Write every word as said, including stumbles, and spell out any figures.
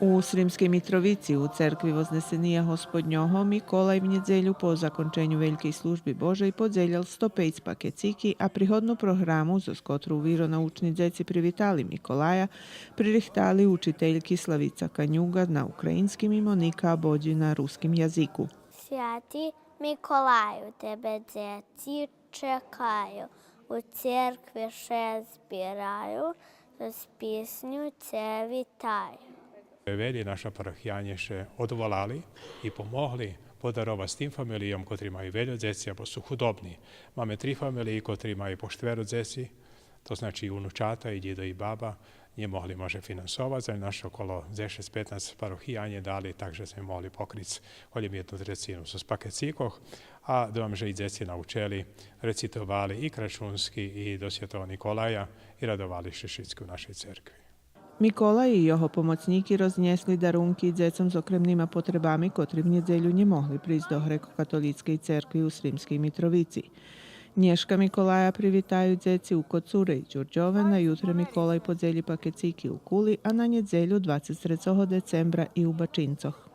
У Сримскей Митровици у церкви Вознесения Господнього Миколай в нєдзелю по законченю Велькей служби Божей подзелєл сто пейц пакецики, а пригодну програму, зоз котру виронаучни дзеци привитали Миколая, пририхтали учительки Славица Канюґа на українским и Моника Абодї на руским язику. Святи Миколаю, тебе дзеци чекаю, у церкви ше збираю, з писню це витаю. Велї нашо парохиянє ше одволали и помогли подаровац тим фамелийом котри маю вельо дзеци або су худобни. Маме три фамелиї котри маю по штверо дзеци, то значи и унучата, и дїдо, и баба, нє могли може финансовац, але нашо около дзешец-петнац парохиянє дали, так же зме могли покриц голєм єдну трецину зоз пакецикох, а думам же и дзеци научели, рецитовали и Крачунски, и до Святого Николая, и радовали ше шицки у нашей церкви. Миколай и його помоцнїки рознєсли дарунки и дзецом з окремнима потребами, котри в нєдзелю нє могли присц до грекокатолїцкей церкви у Сримскей Митровици. Нєшка Миколая привитаю дзеци у Коцуре и Дюрдьове, на ютре Миколай подзелї пакецики у Кули, а на нєдзелю, двацец трецого децембра, и у Бачинцох.